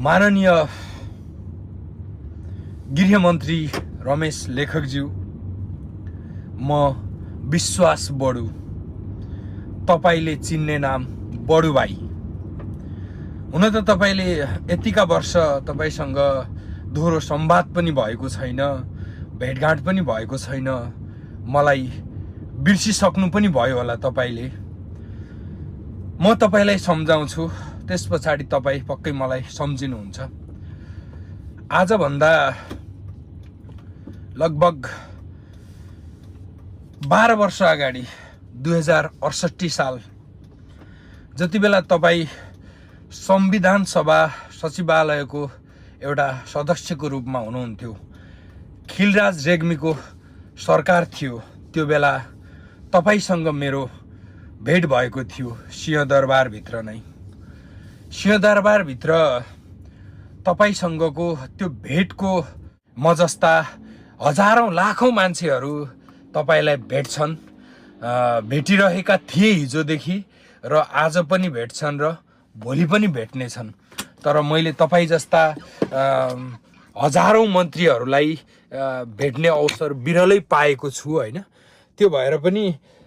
माननीय गृहमन्त्री रमेश लेखकज्यू, म विश्वास बडु, तपाईले चिन्ने नाम बडु भाइ। हुन त तपाईले यतिका वर्ष तपाईसँग दोहोरो संवाद पनि भएको छैन, भेटघाट पनि भएको छैन, मलाई बिर्सिसक्नु पनि भयो होला तपाईले। म तपाईलाई सम्झाउँछु, त्यस पछाडि तपाई पक्कै मलाई सम्झिनुहुन्छ। आजभन्दा लगभग 12 वर्ष अगाडि 2068 साल जति बेला तपाई संविधान सभा सचिवालयको एउटा सदस्यको रूपमा हुनुहुन्थ्यो, खिलराज रेग्मीको सरकार थियो, त्यो बेला तपाईसँग मेरो भेट भएको थियो सिंहदरबारभित्र नै। सिंहदरबारभित्र तपाईसँगको त्यो भेटको म जस्ता हजारौं लाखौं मान्छेहरू तपाईलाई भेट्छन्, भेटिरहेका थिए हिजोदेखि, र आज पनि भेट्छन् र भोलि पनि भेट्नेछन्। तर मैले तपाईँ जस्ता हजारौं मन्त्रीहरूलाई भेट्ने अवसर बिरलै पाएको छु हैन। त्यो भएर पनि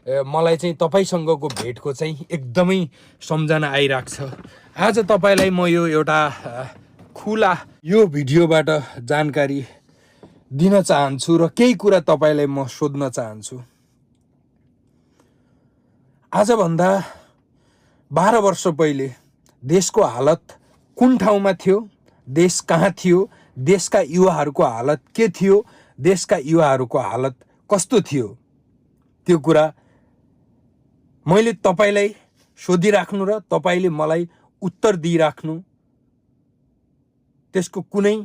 मलाई चाहिँ तपाईसँगको भेटको चाहिँ एकदमै सम्झना आइराख्छ। आज तपाईलाई म यो एउटा खुला यो भिडियोबाट जानकारी दिन चाहन्छु र केही कुरा तपाईलाई म सोध्न चाहन्छु। आजभन्दा 12 वर्ष पहिले देशको हालत कुन ठाउँमा थियो, देश कहाँ थियो, देशका युवाहरूको हालत के थियो, देशका युवाहरूको हालत कस्तो थियो, त्यो कुरा मैले तपाईलाई सोधिराख्नु र तपाईले मलाई उत्तर दिइराख्नु, त्यसको कुनै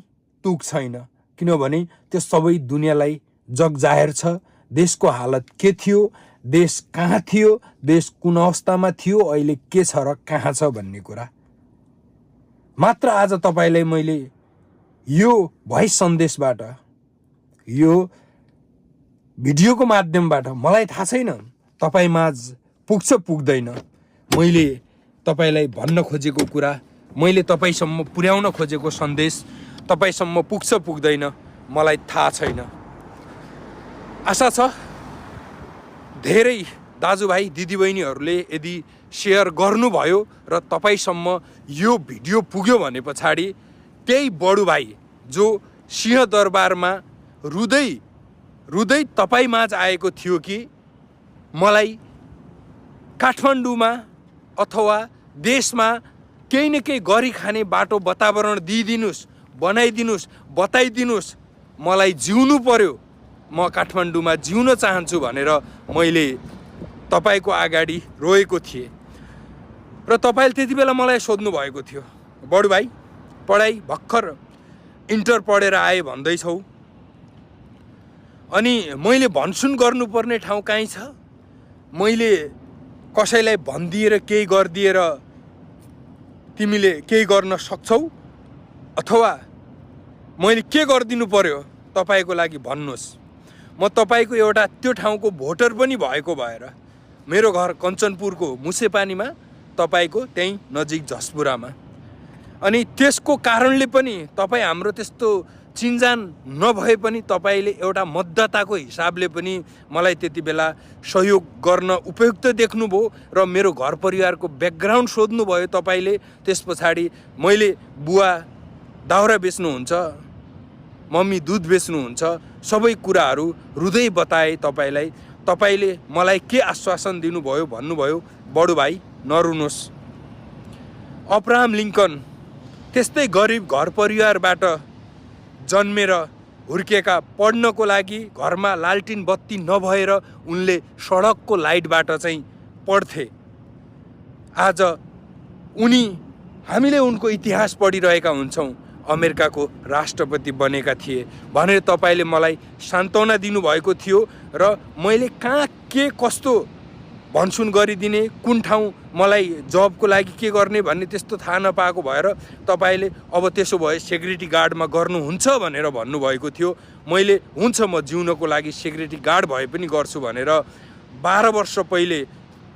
तुक छैन। किनभने त्यो सबै दुनियाँलाई जगजाहेर छ। देशको हालत के थियो, देश कहाँ थियो, देश कुन अवस्थामा थियो, अहिले के छ र कहाँ छ भन्ने कुरा। मात्र आज तपाईलाई मैले यो भोइस सन्देशबाट, यो भिडियोको माध्यमबाट, मलाई थाहा छैन तपाईमाझ पुग्छ पुग्दैन, मैले तपाईलाई भन्न खोजेको कुरा, मैले तपाईसम्म पुर्याउन खोजेको सन्देश तपाईसम्म पुग्छ पुग्दैन मलाई थाहा छैन। आशा छ धेरै दाजुभाइ दिदीबहिनीहरूले यदि सेयर गर्नुभयो र तपाईसम्म यो भिडियो पुग्यो भने पछाडि त्यही बडु भाइ जो सिंहदरबारमा रुँदै रुँदै तपाईमाझ आएको थियो कि मलाई काठमाडौँमा अथवा देशमा केही न केही गरी खाने बाटो वातावरण दिइदिनुस्, बनाइदिनुस्, बताइदिनुस्, मलाई जिउनु पर्यो, म काठमाडौँमा जिउन चाहन्छु भनेर मैले तपाईको अगाडि रोएको थिएँ। र तपाईले त्यति बेला मलाई सोध्नु भएको थियो, बडु भाइ पढाइ भर्खर इन्टर पढेर आए भन्दैछौ, अनि मैले भनसुन गर्नुपर्ने ठाउँ कहीँ छ, मैले कसैलाई भनिदिएर केही गरिदिएर तिमीले केही गर्न सक्छौ, अथवा मैले के गरिदिनु पर्यो तपाईको लागि भन्नुहोस्। म तपाईको एउटा त्यो ठाउँको भोटर पनि भएको भएर, मेरो घर कञ्चनपुरको मुसेपानीमा, तपाईको त्यही नजिक झसपुरामा, अनि त्यसको कारणले पनि तपाईँ हाम्रो त्यस्तो चिन्जान नभए पनि तपाईले एउटा मतदाताको हिसाबले पनि मलाई त्यति बेला सहयोग गर्न उपयुक्त देख्नुभयो र मेरो घर परिवारको ब्याकग्राउन्ड सोध्नुभयो तपाईले। त्यस पछाडि मैले बुवा दाउरा बेच्नुहुन्छ, मम्मी दुध बेच्नुहुन्छ, सबै कुराहरू हृदय बताए तपाईलाई। तपाईले मलाई के आश्वासन दिनुभयो भन्नुभयो, बडु भाइ नरुनुहोस्। अब्राहम लिङ्कन त्यस्तै गरिब घर परिवारबाट जन्मेर हुर्केका, पढ्नको लागि घरमा लालटिन बत्ती नभएर उनले सडकको लाइटबाट चाहिँ पढ्थे। आज उनी, हामीले उनको इतिहास पढिरहेका हुन्छौँ, अमेरिकाको राष्ट्रपति बनेका थिए भनेर तपाईले मलाई सान्त्वना दिनुभएको थियो र मैले कहाँ के कस्तो भनसुन गरिदिने, कुन ठाउँ मलाई जबको लागि के गर्ने भन्ने त्यस्तो थाहा नपाएको भएर तपाईले अब त्यसो भए सेक्युरिटी गार्डमा गर्नुहुन्छ भनेर भन्नुभएको थियो। मैले हुन्छ म जिउनको लागि सेक्युरिटी गार्ड भए पनि गर्छु भनेर 12 वर्ष पहिले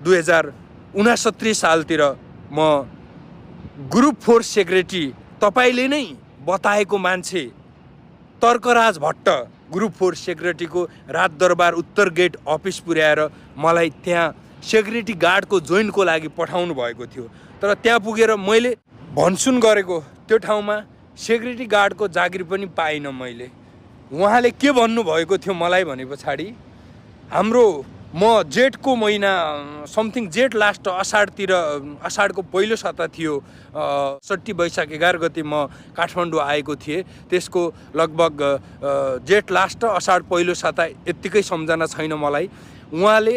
2069 सालतिर म ग्रुप 4 सेक्युरिटी तपाईँले नै बताएको मान्छे तर्कराज भट्ट ग्रुप 4 सेक्युरिटीको रात दरबार उत्तर गेट अफिस पुर्याएर मलाई त्यहाँ सेक्युरिटी गार्डको जोइन्टको लागि पठाउनु भएको थियो। तर त्यहाँ पुगेर मैले भनसुन गरेको त्यो ठाउँमा सेक्युरिटी गार्डको जागिर पनि पाइनँ मैले। उहाँले के भन्नुभएको थियो मलाई भने पछाडि हाम्रो म जेठको महिना समथिङ जेठ लास्ट असाढको पहिलो साता थियो, 60 वैशाख 11 गते म काठमाडौँ आएको थिएँ। त्यसको लगभग जेठ लास्ट असाढ पहिलो साता यत्तिकै सम्झना छैन मलाई। उहाँले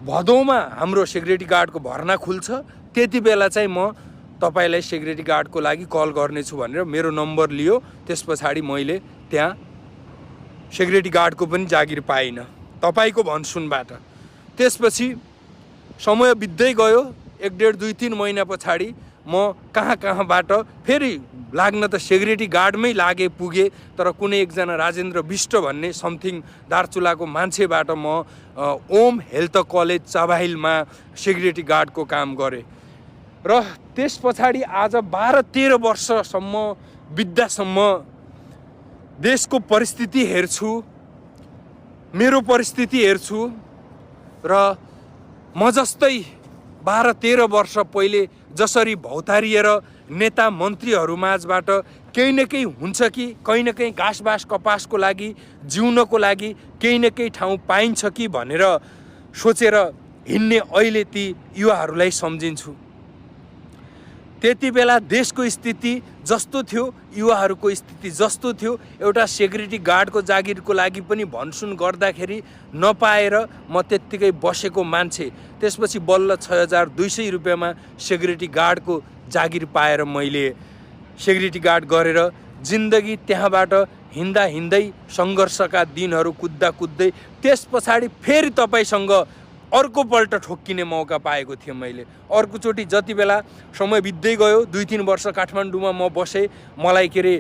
भदौमा हाम्रो सेक्युरिटी गार्डको भर्ना खुल्छ, त्यति बेला चाहिँ म तपाईँलाई सेक्युरिटी गार्डको लागि कल गर्नेछु भनेर मेरो नम्बर लियो। त्यस पछाडि मैले त्यहाँ सेक्युरिटी गार्डको पनि जागिर पाइनँ तपाईँको भनसुनबाट। त्यसपछि समय बित्दै गयो, 1 1.5 2 3 महिना पछाडि म कहाँबाट फेरि लाग्न त सेक्युरिटी गार्डमै पुगे। तर कुनै एकजना राजेन्द्र विष्ट भन्ने समथिङ दार्चुलाको मान्छेबाट म ओम हेल्थ कलेज चाबाहिलमा सेक्युरिटी गार्डको काम गरेँ। र त्यस पछाडि आज 12-13 वर्षसम्म बित्दासम्म देशको परिस्थिति हेर्छु, मेरो परिस्थिति हेर्छु र म जस्तै 12-13 वर्ष पहिले जसरी भौतारिएर नेता मन्त्रीहरू माझबाट केही न केही हुन्छ कि कहीँ न कहीँ घाँसबास कपासको लागि जिउनको लागि केही न केही ठाउँ पाइन्छ कि भनेर सोचेर हिँड्ने अहिले ती युवाहरूलाई सम्झिन्छु। त्यति बेला देशको स्थिति जस्तो थियो, युवाहरूको स्थिति जस्तो थियो, एउटा सेक्युरिटी गार्डको जागिरको लागि पनि भनसुन गर्दाखेरि नपाएर म त्यत्तिकै बसेको मान्छे। त्यसपछि बल्ल 6200 रुपियाँमा सेक्युरिटी गार्डको जागिर पाएर मैले सेक्युरिटी गार्ड गरेर जिन्दगी त्यहाँबाट हिँड्दै सङ्घर्षका दिनहरू कुद्दै त्यस पछाडि फेरि तपाईँसँग अर्कोपल्ट ठोक्किने मौका पाएको थिएँ मैले। अर्कोचोटि जति बेला समय बित्दै गयो, 2-3 वर्ष काठमाडौँमा म बसेँ, मलाई के अरे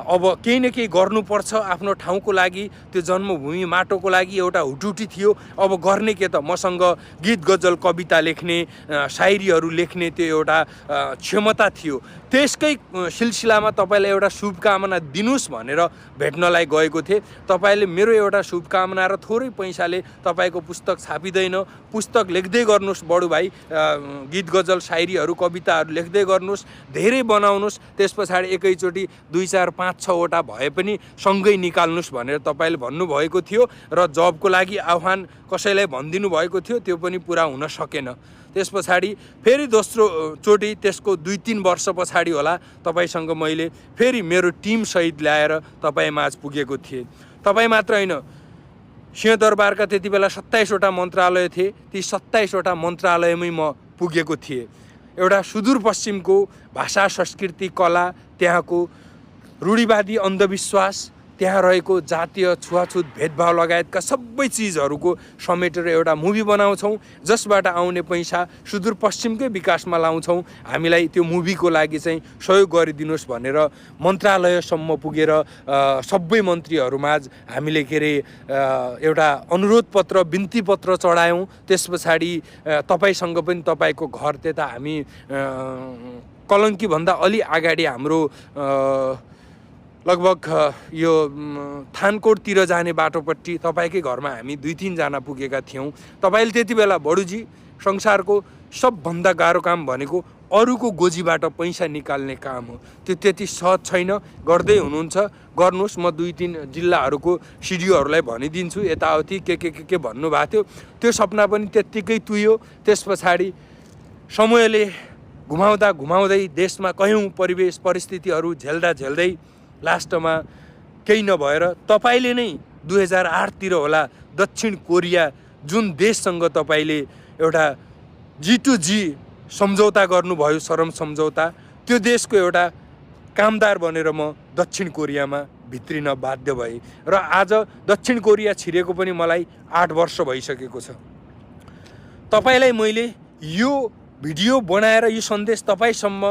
अब केही न केही गर्नुपर्छ आफ्नो ठाउँको लागि, त्यो जन्मभूमि माटोको लागि एउटा हुटुटी थियो। अब गर्ने के त, मसँग गीत गजल कविता लेख्ने शायरीहरू लेख्ने त्यो एउटा क्षमता थियो। त्यसकै सिलसिलामा तपाईँलाई एउटा शुभकामना दिनुहोस् भनेर भेट्नलाई गएको थिएँ। तपाईँले मेरो एउटा शुभकामना र थोरै पैसाले तपाईँको पुस्तक छापिँदैन, पुस्तक लेख्दै गर्नुहोस् बडु भाइ, गीत गजल शायरीहरू कविताहरू लेख्दै गर्नुहोस्, धेरै बनाउनुहोस्, त्यस पछाडि एकैचोटि 2 4 5 6 वटा भए पनि सँगै निकाल्नुहोस् भनेर तपाईँले भन्नुभएको थियो। र जबको लागि आह्वान कसैलाई भनिदिनु भएको थियो, त्यो पनि पुरा हुन सकेन। त्यस पछाडि फेरि दोस्रो चोटि त्यसको 2-3 वर्ष पछाडि होला तपाईँसँग मैले फेरि मेरो टिम सहित ल्याएर तपाईँ माझ पुगेको थिएँ। तपाईँ मात्र होइन, सिंहदरबारका त्यति बेला 27 वटा मन्त्रालय थिए, ती 27 वटा मन्त्रालयमै म पुगेको थिएँ। एउटा सुदूरपश्चिमको भाषा संस्कृति कला, त्यहाँको रूढिवादी अन्धविश्वास, त्यहाँ रहेको जातीय छुवाछुत भेदभाव लगायतका सबै चिजहरूको समेटेर एउटा मुभी बनाउँछौँ, जसबाट आउने पैसा सुदूरपश्चिमकै विकासमा लाउँछौँ। हामीलाई त्यो मुभीको लागि चाहिँ सहयोग गरिदिनुहोस् भनेर मन्त्रालयसम्म पुगेर सबै मन्त्रीहरूमाझ हामीले के अरे एउटा अनुरोध पत्र बिन्ती पत्र चढायौँ। त्यस पछाडि तपाईँसँग पनि तपाईँको घर त्यता हामी कलङ्कीभन्दा अलि अगाडि हाम्रो लगभग यो थानकोटतिर जाने बाटोपट्टि तपाईँकै घरमा हामी 2-3 जना पुगेका थियौँ। तपाईँले त्यति बेला बडुजी संसारको सबभन्दा गाह्रो काम भनेको अरूको गोजीबाट पैसा निकाल्ने काम हो, त्यो त्यति सहज छैन, गर्दै हुनुहुन्छ, गर्नुहोस्। म 2-3 जिल्लाहरूको सिडिओहरूलाई भनिदिन्छु, यताउति के भन्नुभएको थियो, त्यो सपना पनि त्यत्तिकै तुयो। त्यस पछाडि समयले घुमाउँदै देशमा कयौँ परिस्थितिहरू झेल्दै लास्टमा केही नभएर तपाईँले नै 2008 होला दक्षिण कोरिया जुन देशसँग तपाईँले एउटा G2G सम्झौता गर्नुभयो, शरम सम्झौता, त्यो देशको एउटा कामदार बनेर म दक्षिण कोरियामा भित्रिन बाध्य भएँ। र आज दक्षिण कोरिया छिरेको पनि मलाई 8 वर्ष भइसकेको छ। तपाईँलाई मैले यो भिडियो बनाएर यो सन्देश तपाईँसम्म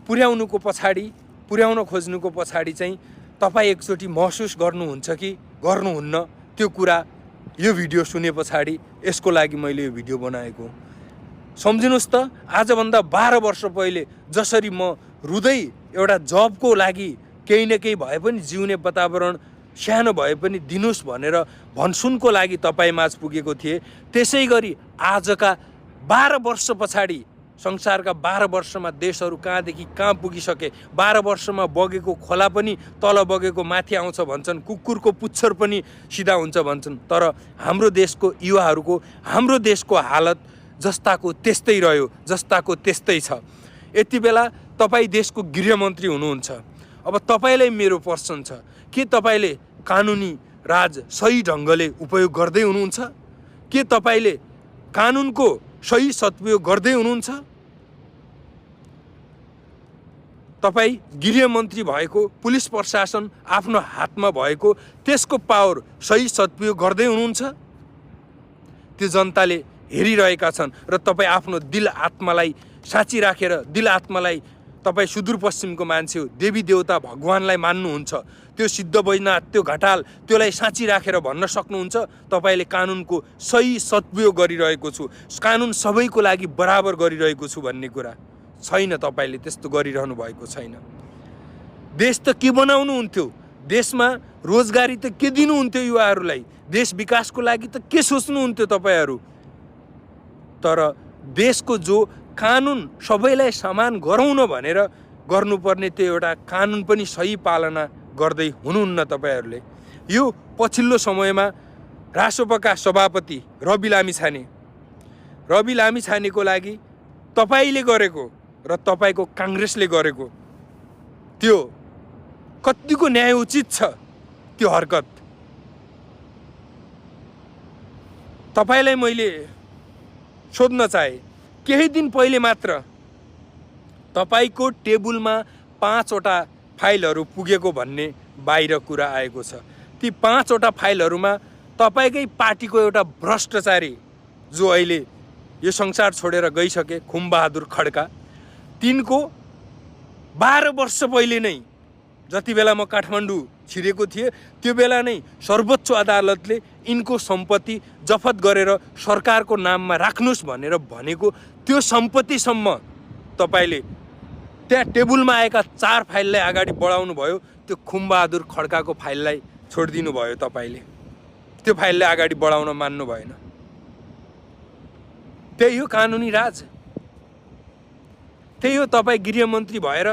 पुर्याउन खोज्नुको पछाडि चाहिँ तपाईँ एकचोटि महसुस गर्नुहुन्छ कि गर्नुहुन्न, त्यो कुरा यो भिडियो सुने पछाडि यसको लागि मैले यो भिडियो बनाएको। सम्झिनुहोस् त, आजभन्दा 12 वर्ष पहिले जसरी म रुँदै एउटा जबको लागि केही न केही भए पनि जिउने वातावरण सानो भए पनि दिनुस् भनेर भनसुनको लागि तपाईँमाझ पुगेको थिएँ। त्यसै गरी आजका 12 वर्ष पछाडि संसारका 12 वर्षमा देशहरू कहाँदेखि कहाँ पुगिसके। 12 वर्षमा बगेको खोला पनि तल बगेको माथि आउँछ भन्छन्, कुकुरको पुच्छर पनि सिधा हुन्छ भन्छन्। तर हाम्रो देशको युवाहरूको, हाम्रो देशको हालत जस्ताको त्यस्तै रह्यो, जस्ताको त्यस्तै छ। यति बेला तपाईँ देशको गृहमन्त्री हुनुहुन्छ। अब तपाईँलाई मेरो प्रश्न छ, के तपाईँले कानुनी राज सही ढङ्गले उपयोग गर्दै हुनुहुन्छ? के तपाईँले कानुनको सही सदुपयोग गर्दै हुनुहुन्छ? तपाईँ गृहमन्त्री भएको, पुलिस प्रशासन आफ्नो हातमा भएको, त्यसको पावर सही सदुपयोग गर्दै हुनुहुन्छ? त्यो जनताले हेरिरहेका छन् र तपाईँ आफ्नो दिल आत्मालाई साँची राखेर, दिल आत्मालाई तपाईँ सुदूरपश्चिमको मान्छे हो, देवी देवता भगवानलाई मान्नुहुन्छ, त्यो सिद्ध बैजनाथ, त्यो घटाल, त्यसलाई साँची राखेर भन्न सक्नुहुन्छ तपाईँले कानुनको सही सदुपयोग गरिरहेको छु, कानुन सबैको लागि बराबर गरिरहेको छु भन्ने कुरा छैन। तपाईँले त्यस्तो गरिरहनु भएको छैन। देश त के बनाउनु हुन्थ्यो? देशमा रोजगारी त के दिनुहुन्थ्यो युवाहरूलाई? देश विकासको लागि त के सोच्नुहुन्थ्यो तपाईँहरू? तर देशको जो कानुन सबैलाई समान गराउन भनेर गर्नुपर्ने त्यो एउटा कानुन पनि सही पालना गर्दै हुनुहुन्न तपाईँहरूले। यो पछिल्लो समयमा रासोपाका सभापति रवि लामिछानेको लागि तपाईँले गरेको र तपाईँको काङ्ग्रेसले गरेको त्यो कतिको न्यायोचित छ त्यो हरकत? तपाईँलाई मैले सोध्न चाहे, केही दिन पहिले मात्र तपाईँको टेबुलमा 5वटा फाइलहरू पुगेको भन्ने बाहिर कुरा आएको छ। ती 5वटा फाइलहरूमा तपाईँकै पार्टीको एउटा भ्रष्टाचारी जो अहिले यो संसार छोडेर गइसके, खुमबहादुर खड्का, तिनको 12 वर्ष पहिले नै, जति बेला म काठमाडौँ छिरेको थिएँ त्यो बेला नै सर्वोच्च अदालतले यिनको सम्पत्ति जफत गरेर सरकारको नाममा राख्नुस् भनेर भनेको त्यो सम्पत्तिसम्म तपाईँले त्यहाँ टेबुलमा आएका 4 फाइललाई अगाडि बढाउनु भयो। त्यो खुमबहादुर खड्काको फाइललाई छोडिदिनु भयो तपाईँले। त्यो फाइललाई अगाडि बढाउन मान्नु भएन। त्यही हो कानुनी राज। त्यही हो तपाईँ गृहमन्त्री भएर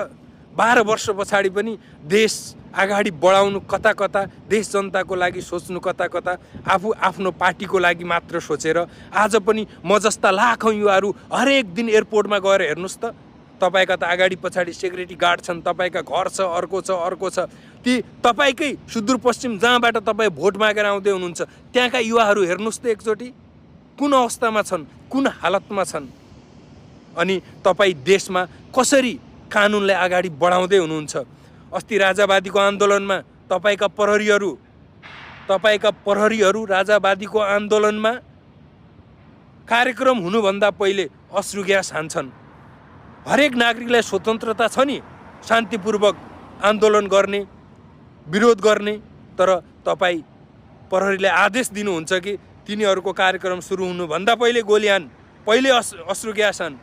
12 वर्ष पछाडि पनि देश अगाडि बढाउनु कता कता, देश जनताको लागि सोच्नु कता कता, आफू आफ्नो पार्टीको लागि मात्र सोचेर। आज पनि म जस्ता लाखौँ युवाहरू हरेक दिन एयरपोर्टमा गएर हेर्नुहोस् त, तपाईँका त अगाडि पछाडि सेक्युरिटी गार्ड छन्, तपाईँका घर छ, अर्को छ। ती तपाईँकै सुदूरपश्चिम जहाँबाट तपाईँ भोट मागेर आउँदै हुनुहुन्छ त्यहाँका युवाहरू हेर्नुहोस् त एकचोटि, कुन अवस्थामा छन्, कुन हालतमा छन्। अनि तपाईँ देशमा कसरी कानुनलाई अगाडि बढाउँदै हुनुहुन्छ? अस्ति राजावादीको आन्दोलनमा तपाईँका प्रहरीहरू राजावादीको आन्दोलनमा कार्यक्रम हुनुभन्दा पहिले अश्रु ग्यास हान्छन्। हरेक नागरिकलाई स्वतन्त्रता छ नि शान्तिपूर्वक आन्दोलन गर्ने, विरोध गर्ने, तर तपाईँ प्रहरीलाई आदेश दिनुहुन्छ कि तिनीहरूको कार्यक्रम सुरु हुनुभन्दा पहिले गोली हान, पहिले अश्रु ग्यास हान।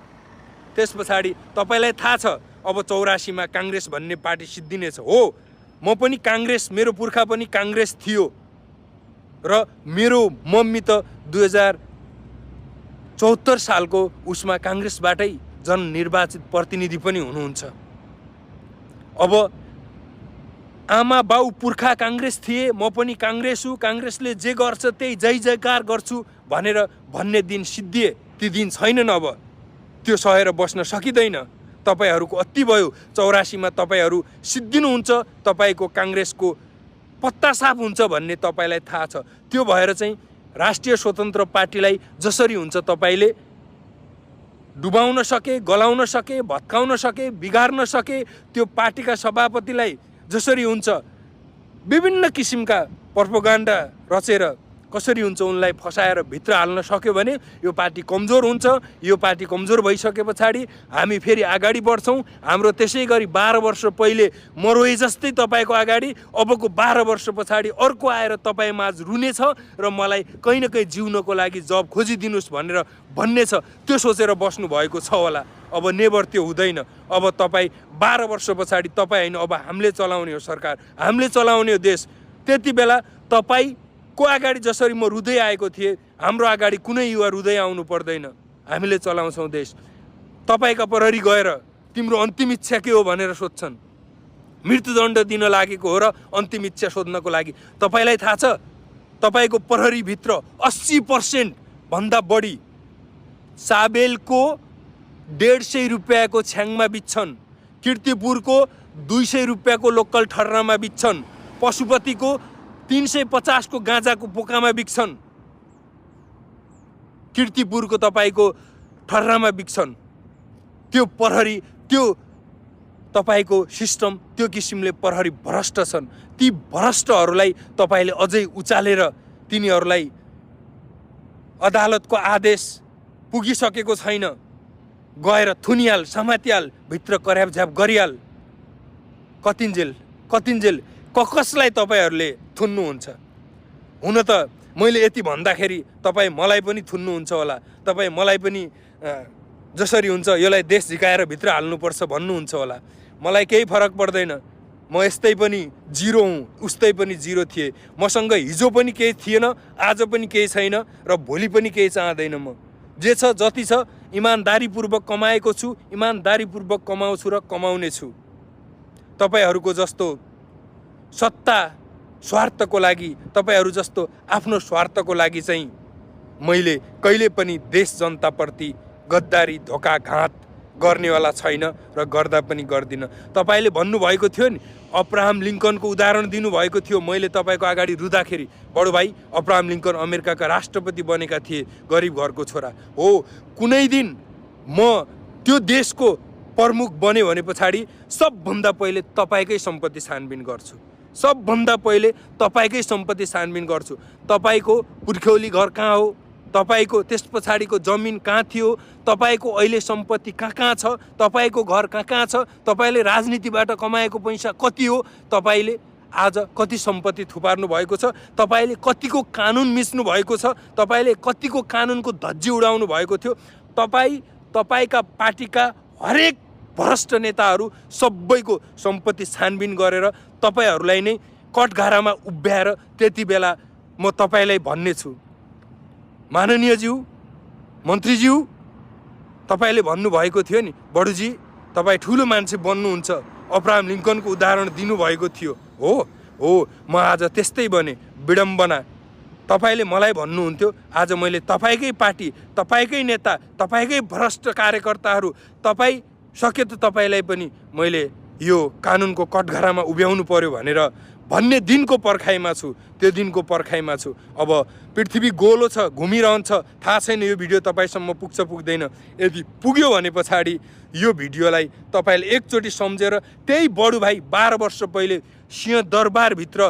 त्यस पछाडि तपाईँलाई थाहा छ अब 84मा काङ्ग्रेस भन्ने पार्टी सिद्धिनेछ। हो, म पनि काङ्ग्रेस, मेरो पुर्खा पनि काङ्ग्रेस थियो र मेरो मम्मी त 2074 सालको उसमा काङ्ग्रेसबाटै जननिर्वाचित प्रतिनिधि पनि हुनुहुन्छ। अब आमा बाउ पुर्खा काङ्ग्रेस थिए, म पनि काङ्ग्रेस हुँ, काङ्ग्रेसले जे गर्छ त्यही जय जयकार गर्छु भनेर भन्ने दिन सिद्धिए, ती दिन छैनन्। अब त्यो सहेर बस्न सकिँदैन। तपाईँहरूको अति भयो। 84मा तपाईँहरू सिद्धिनुहुन्छ, तपाईँको काङ्ग्रेसको पत्ता साफ हुन्छ भन्ने तपाईँलाई थाहा छ। त्यो भएर चाहिँ राष्ट्रिय स्वतन्त्र पार्टीलाई जसरी हुन्छ तपाईँले डुबाउन सके, गलाउन सके, भत्काउन सके, बिगार्न सके, त्यो पार्टीका सभापतिलाई जसरी हुन्छ विभिन्न किसिमका प्रोपोगन्डा रचेर कसरी हुन्छ उनलाई फसाएर भित्र हाल्न सक्यो भने यो पार्टी कमजोर हुन्छ। यो पार्टी कमजोर भइसके पछाडि हामी फेरि अगाडि बढ्छौँ। हाम्रो त्यसै गरी 12 वर्ष पहिले मरोए जस्तै तपाईँको अगाडि अबको 12 वर्ष पछाडि अर्को आएर तपाईँमाझ रुनेछ र मलाई कहीँ न कहीँ जिउनको लागि जब खोजिदिनुहोस् भनेर भन्ने छ। त्यो सोचेर बस्नु भएको छ होला। अब नेभर त्यो हुँदैन। अब तपाईँ 12 वर्ष पछाडि तपाईँ होइन, अब हामीले चलाउने हो सरकार, हामीले चलाउने हो देश। त्यति बेला तपाईँको अगाडि जसरी म रुँदै आएको थिएँ, हाम्रो अगाडि कुनै युवा रुँदै आउनु पर्दैन। हामीले चलाउँछौँ देश। तपाईँका प्रहरी गएर तिम्रो अन्तिम इच्छा के हो भनेर सोध्छन्। मृत्युदण्ड दिन लागेको हो र अन्तिम इच्छा सोध्नको लागि। तपाईँलाई थाहा छ तपाईँको प्रहरीभित्र 80% भन्दा बढी साबेलको 150 रुपियाँको छ्याङमा बिच्छन्, कीर्तिपुरको 200 रुपियाँको लोकल ठर्रामा बिच्छन्, पशुपतिको 350 को गाँजाको पोकामा बिक्छन्, कीर्तिपुरको तपाईँको ठर्रामा बिक्छन्। त्यो प्रहरी, त्यो तपाईँको सिस्टम, त्यो किसिमले प्रहरी भ्रष्ट छन्। ती भ्रष्टहरूलाई तपाईँले अझै उचालेर तिनीहरूलाई अदालतको आदेश पुगिसकेको छैन, गएर थुनिहाल, समातिहाल, भित्र कर्यापझ्याप गरिहाल। कतिन्जेल कसलाई तपाईँहरूले थुन्नुहुन्छ? हुन त मैले यति भन्दाखेरि तपाईँ मलाई पनि थुन्नुहुन्छ होला। तपाईँ मलाई पनि जसरी हुन्छ यसलाई देश झिकाएर भित्र हाल्नुपर्छ भन्नुहुन्छ होला। मलाई केही फरक पर्दैन। म यस्तै पनि जिरो हुँ, उस्तै पनि जिरो थिएँ। मसँग हिजो पनि केही थिएन, आज पनि केही छैन र भोलि पनि केही चाहँदैन। म जे छ जति छ इमान्दारीपूर्वक कमाएको छु, इमान्दारीपूर्वक कमाउँछु र कमाउने छु। तपाईँहरूको जस्तो सत्ता स्वार्थको लागि, तपाईँहरू जस्तो आफ्नो स्वार्थको लागि चाहिँ मैले कहिले पनि देश जनताप्रति गद्दारी, धोकाघात गर्नेवाला छैन र गर्दा पनि गर्दिनँ। तपाईँले भन्नुभएको थियो नि, अब्राहम लिङ्कनको उदाहरण दिनुभएको थियो। मैले तपाईँको अगाडि रुँदाखेरि, बडो भाइ अब्राहम लिङ्कन अमेरिकाका राष्ट्रपति बनेका थिए, गरिब घरको छोरा हो। कुनै दिन म त्यो देशको प्रमुख बने भने पछाडि सबभन्दा पहिले तपाईँकै सम्पत्ति छानबिन गर्छु। सबभन्दा पहिले तपाईँकै सम्पत्ति छानबिन गर्छु। तपाईँको पुर्ख्यौली घर कहाँ हो, तपाईँको त्यस पछाडिको जमिन कहाँ थियो, तपाईँको अहिले सम्पत्ति कहाँ छ, तपाईँको घर कहाँ छ, तपाईँले राजनीतिबाट कमाएको पैसा कति हो, तपाईँले आज कति सम्पत्ति थुपार्नु भएको छ, तपाईँले कतिको कानुन मिच्नु भएको छ, तपाईँले कतिको कानुनको धज्जी उडाउनु भएको थियो। तपाईँका पार्टीका हरेक भ्रष्ट नेताहरू सबैको सम्पत्ति छानबिन गरेर तपाईँहरूलाई नै कठघारामा उभ्याएर त्यति बेला म तपाईँलाई भन्ने छु, माननीयज्यू, मन्त्रीज्यू, तपाईँले भन्नुभएको थियो नि, बडुजी तपाईँ ठुलो मान्छे बन्नुहुन्छ, अब्राहम लिङ्कनको उदाहरण दिनुभएको थियो। हो म आज त्यस्तै बने, विडम्बना। तपाईँले मलाई भन्नुहुन्थ्यो, आज मैले तपाईँकै पार्टी, तपाईँकै नेता, तपाईँकै भ्रष्ट कार्यकर्ताहरू, तपाईँ सके त तपाईँलाई पनि मैले यो कानुनको कठघरामा उभ्याउनु पर्यो भनेर भन्ने दिनको पर्खाइमा छु, त्यो दिनको पर्खाइमा छु। अब पृथ्वी गोलो छ, घुमिरहन्छ, थाहा छैन यो भिडियो तपाईँसम्म पुग्छ पुग्दैन। यदि पुग्यो भने पछाडि यो भिडियोलाई तपाईँले एकचोटि सम्झेर, त्यही बडु भाइ 12 वर्ष पहिले सिंहदरबारभित्र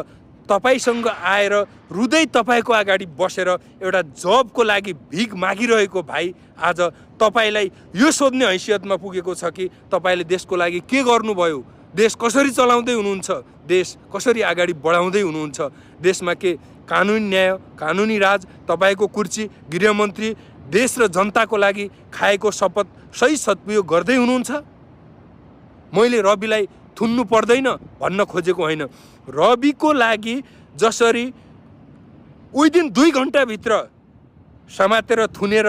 तपाईँसँग आएर रुँदै तपाईँको अगाडि बसेर एउटा जबको लागि भिख मागिरहेको भाइ आज तपाईँलाई यो सोध्ने हैसियतमा पुगेको छ कि तपाईँले देशको लागि के गर्नुभयो, देश कसरी चलाउँदै हुनुहुन्छ, देश कसरी अगाडि बढाउँदै हुनुहुन्छ, देशमा के कानुनी न्याय, कानुनी राज, तपाईँको कुर्सी, गृहमन्त्री, देश र जनताको लागि खाएको शपथ सही सदुपयोग गर्दै हुनुहुन्छ। मैले रविलाई थुन्नु पर्दैन भन्न खोजेको होइन। रविको लागि जसरी उही दिन 2 घन्टाभित्र समातेर थुनेर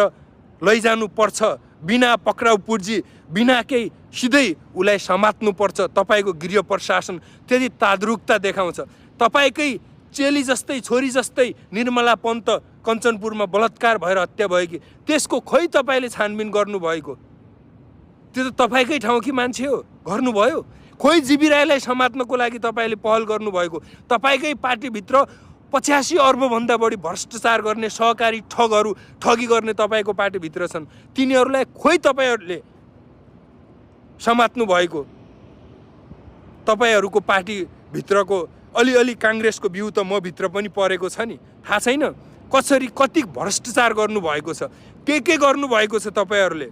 लैजानु पर्छ, बिना पक्राउ पुर्जी, बिना केही सिधै उसलाई समात्नुपर्छ, तपाईँको गृह प्रशासन त्यति ताद्रुकता देखाउँछ। तपाईँकै चेली जस्तै, छोरी जस्तै निर्मला पन्त कञ्चनपुरमा बलात्कार भएर हत्या भयो कि त्यसको खोइ तपाईँले छानबिन गर्नुभएको? त्यो त तपाईँकै ठाउँ कि मान्छे हो, गर्नुभयो? खोइ जीवी राईलाई समात्नको लागि तपाईँले पहल गर्नुभएको? तपाईँकै पार्टीभित्र 85 अर्बभन्दा बढी भ्रष्टाचार गर्ने सहकारी ठगहरू, ठगी गर्ने तपाईँको पार्टीभित्र छन्। तिनीहरूलाई खोइ तपाईँहरूले समात्नु भएको? तपाईँहरूको पार्टीभित्रको अलिअलि काङ्ग्रेसको बिउ त म भित्र पनि परेको छ नि, थाहा छैन? कसरी कति भ्रष्टाचार गर्नुभएको छ, के गर्नुभएको छ तपाईँहरूले,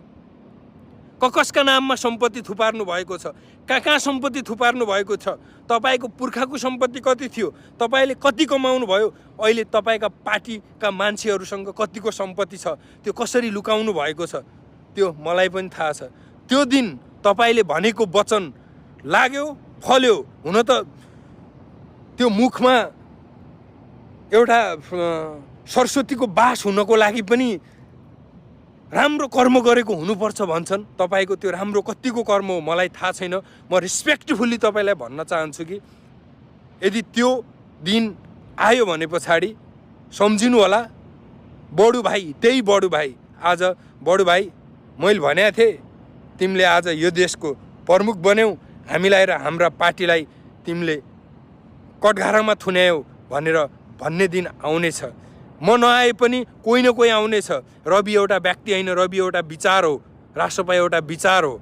कसका नाममा सम्पत्ति थुपार्नु भएको छ, कहाँ सम्पत्ति थुपार्नु भएको छ, तपाईँको पुर्खाको सम्पत्ति कति थियो, तपाईँले कति कमाउनु भयो, अहिले तपाईँका पार्टीका मान्छेहरूसँग कतिको सम्पत्ति छ, त्यो कसरी लुकाउनु भएको छ, त्यो मलाई पनि थाहा छ। त्यो दिन तपाईँले भनेको वचन लाग्यो फल्यो। हुन त त्यो मुखमा एउटा सरस्वतीको बास हुनको लागि पनि राम्रो कर्म गरेको हुनुपर्छ भन्छन्। तपाईँको त्यो राम्रो कतिको कर्म हो मलाई थाहा छैन। म रिस्पेक्टफुल्ली तपाईँलाई भन्न चाहन्छु कि यदि त्यो दिन आयो भने पछाडि सम्झिनु होला। बडु भाइ, त्यही बडु भाइ, आज बडु भाइ मैले भनेको थिएँ तिमीले आज यो देशको प्रमुख बन्यौ, हामीलाई र हाम्रा पार्टीलाई तिमीले कटघारामा थुन्यायौ भनेर भन्ने दिन आउनेछ। म नआए पनि कोही न कोही आउनेछ। रवि एउटा व्यक्ति होइन, रवि एउटा विचार हो, राष्ट्रपा एउटा विचार हो।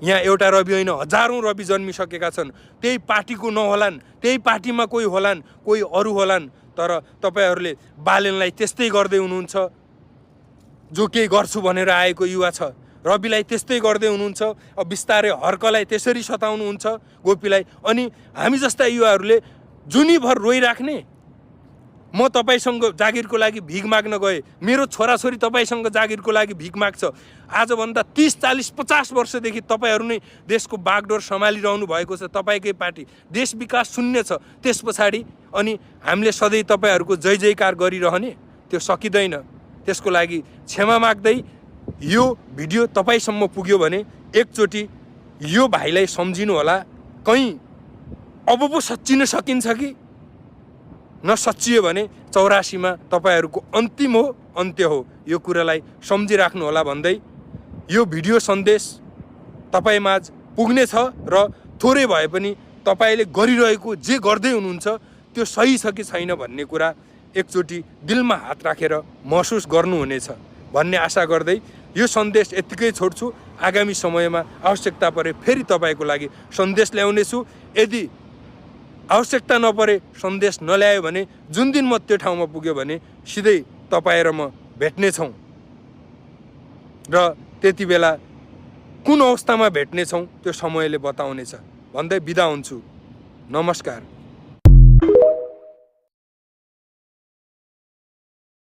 यहाँ एउटा रवि होइन, हजारौँ रवि जन्मिसकेका छन्। त्यही पार्टीको नहोलान्, त्यही पार्टीमा कोही होलान्, कोही अरू होलान्, तर तपाईँहरूले बालनलाई त्यस्तै गर्दै हुनुहुन्छ। जो केही गर्छु भनेर आएको युवा छ, रविलाई त्यस्तै गर्दै हुनुहुन्छ। अब बिस्तारै हर्कलाई त्यसरी सताउनुहुन्छ, गोपीलाई। अनि हामी जस्ता युवाहरूले जुनीभर रोइराख्ने। म तपाईँसँग जागिरको लागि भिख माग्न गएँ, मेरो छोराछोरी तपाईँसँग जागिरको लागि भिख माग्छ। आजभन्दा 30, 40, 50 वर्षदेखि तपाईँहरू नै देशको बागडोर सम्हालिरहनु भएको छ, तपाईँकै पार्टी। देश विकास शून्य छ त्यस पछाडि, अनि हामीले सधैँ तपाईँहरूको जय जयकार गरिरहने, त्यो सकिँदैन। त्यसको लागि क्षमा माग्दै यो भिडियो तपाईँसम्म पुग्यो भने एकचोटि यो भाइलाई सम्झिनु होला। कहीँ अब पो सच्चिन सकिन्छ कि नसच्चियो भने 84मा तपाईँहरूको अन्तिम हो, अन्त्य हो। यो कुरालाई सम्झिराख्नु होला भन्दै यो भिडियो सन्देश तपाईँमाझ पुग्नेछ र थोरै भए पनि तपाईँले गरिरहेको जे गर्दै हुनुहुन्छ त्यो सही छ कि छैन भन्ने कुरा एकचोटि दिलमा हात राखेर महसुस गर्नुहुनेछ भन्ने आशा गर्दै यो सन्देश यत्तिकै छोड्छु। आगामी समयमा आवश्यकता परे फेरि तपाईँको लागि सन्देश ल्याउनेछु। यदि आवश्यकता नपरे सन्देश नल्यायो भने जुन दिन म त्यो ठाउँमा पुग्यो भने सिधै तपाईँ र म भेट्नेछौँ र त्यति बेला कुन अवस्थामा भेट्नेछौँ त्यो समयले बताउनेछ भन्दै बिदा हुन्छु। नमस्कार।